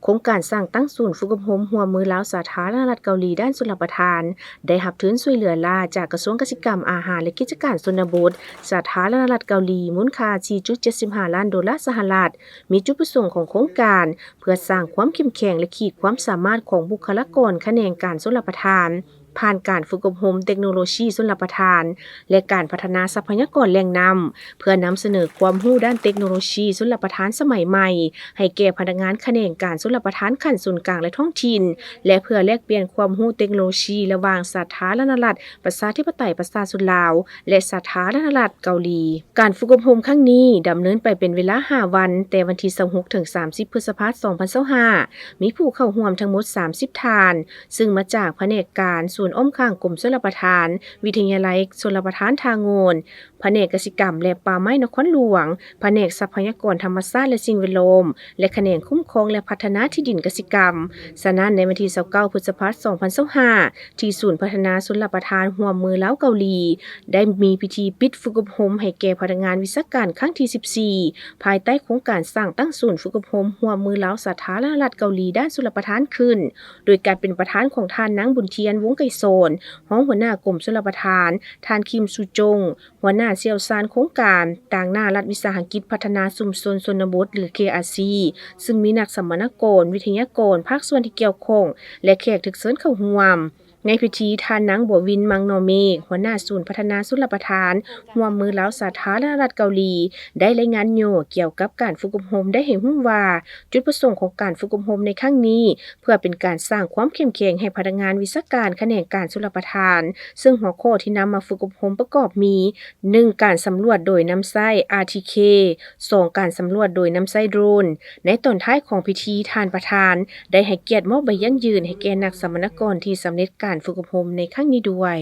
ໂຄງການສ້າງຕັ້ງສູນຝຶກອົບຮົມຮ່ວມມືລາວສາທາລະນະລັດເກົາຫຼີດ້ານຊົນລະປະທານ ໄດ້ຮັບທຶນຊ່ວຍເຫຼືອລ້າຈາກກະຊວງກະສິກຳ, ອາຫານ ແລະ ກິດຈະການຊົນນະບົດ ສາທາລະນະລັດເກົາຫຼີ ມູນຄ່າ ສີ່ຈຸດເຈັດສິບຫ້າລ້ານໂດລາສະຫະລັດ. ມີຈຸດປະສົງຂອງໂຄງການ ເພື່ອສ້າງຄວາມເຂັ້ມແຂງ ແລະ ຂີດຄວາມສາມາດຂອງບຸກຄະລາກອນຂະແໜງການຊົນລະປະທານ ຜ່ານການຝຶກອົບຮົມເຕັກໂນໂລຊີຊົນລະປະທານ ແລະ ການພັດທະນາຊັບພະຍາກອນແຫຼ່ງນ້ຳ ເພື່ອນຳສະເໜີຄວາມຮູ້ດ້ານເຕັກໂນໂລຊີຊົນລະປະທານສະໄໝໃໝ່ ໃຫ້ແກ່ພະນັກງານຂະແໜງການຊົນລະປະທານຂັ້ນສູນກາງ ແລະ ທ້ອງຖິ່ນ ແລະ ເພື່ອແລກປ່ຽນຄວາມຮູ້ເຕັກໂນໂລຊີລະຫວ່າງສາທາລະນະລັດ ປະຊາທິປະໄຕ ປະຊາຊົນລາວ ແລະ ສາທາລະນະລັດເກົາຫຼີ. ການຝຶກອົບຮົມຄັ້ງນີ້ດຳເນີນໄປເປັນເວລາຫ້າວັນ, ແຕ່ວັນທີຊາວຫົກ ເຖິງ ສາມສິບ ພຶດສະພາ ສອງພັນຊາວຫ້າ ມີຜູ້ເຂົ້າຮ່ວມທັງໝົດ ສາມສິບທ່ານ, ຊຶ່ງມາຈາກພະແນກການສູນອ້ອມຂ້າງກົມຊົນລະປະທານ, ວິທະຍາໄລຊົນລະປະທານທ່າໂງນ, ພະແນກກະສິກຳ ແລະ ປ່າໄມ້ນະຄອນຫຼວງ, ພະແນກຊັບພະຍາກອນທຳມະຊາດ ແລະ ສິ່ງແວດລ້ອມ ແລະ ຂະແໜງຄຸ້ມຄອງ ແລະ ພັດທະນາທີ່ດິນກະສິກຳ. ສະນັ້ນ, ໃນວັນທີຊາວເກົ້າ ພຶດສະພາ ສອງພັນຊາວຫ້າ ທີ່ສູນພັດທະນາຊົນລະປະທານຮ່ວມມືລາວເກົາຫຼີ ໄດ້ມີພິທີປິດຝຶກອົບຮົມໃຫ້ແກ່ພະນັກງານວິຊາການຄັ້ງທີສິບສີ່ ພາຍໃຕ້ໂຄງການສ້າງຕັ້ງສູນຝຶກອົບຮົມຮ່ວມມືລາວສາທາລະນະລັດເກົາຫຼີດ້ານຊົນລະປະທານຂຶ້ນ ໂດຍການເປັນປະທານຂອງທ່ານນາງ ບຸນທຽນ ວົງໄກສອນ ຮອງຫົວໜ້າກົມຊົນລະປະທານ, ທ່ານ ຄິມ ຊູຈົງ ຫົວໜ້າຊ່ຽວຊານໂຄງການຕາງໜ້າລັດວິສາຫະກິດພັດທະນາຊຸມຊົນຊົນນະບົດ ຫຼື ເຄອາຊີ ຊຶ່ງມີນັກສຳມະນາກອນ, ວິທະຍາກອນ, ພາກສ່ວນທີ່ກ່ຽວຂ້ອງ ແລະ ແຂກຖືກເຊີນເຂົ້າຮ່ວມ. ໃນພິທີ, ທ່ານນາງ ບົວວິນ ມັງນໍເມກ ຫົວໜ້າສູນພັດທະນາຊົນລະປະທານຮ່ວມມືລາວສາທາລະນະລັດເກົາຫຼີ ໄດ້ລາຍງານຫຍໍ້ກ່ຽວກັບການຝຶກອົບຮົມ ໄດ້ໃຫ້ຮູ້ວ່າ ຈຸດປະສົງຂອງການຝຶກອົບຮົມໃນຄັ້ງນີ້ ເພື່ອເປັນການສ້າງຄວາມເຂັ້ມແຂງໃຫ້ພະນັກງານວິຊາການຂະແໜງການຊົນລະປະທານ, ເຊິ່ງຫົວຂໍ້ທີ່ນຳມາຝຶກອົບຮົມປະກອບມີ ໜຶ່ງ ການສຳຫຼວດໂດຍນຳໃຊ້ ອາທີເຄ, ສອງ ການສຳຫຼວດໂດຍນຳໃຊ້ໂດຣນ. ໃນຕອນທ້າຍຂອງພິທີ, ທ່ານປະທານໄດ້ໃຫ້ກຽດມອບໃບຢັ້ງຢືນໃຫ້ແກ່ນັກສຳມະນາກອນທີ່ສຳເລັດການຝຶກອົບຮົມໃນຄັ້ງນີ້ດ້ວຍ.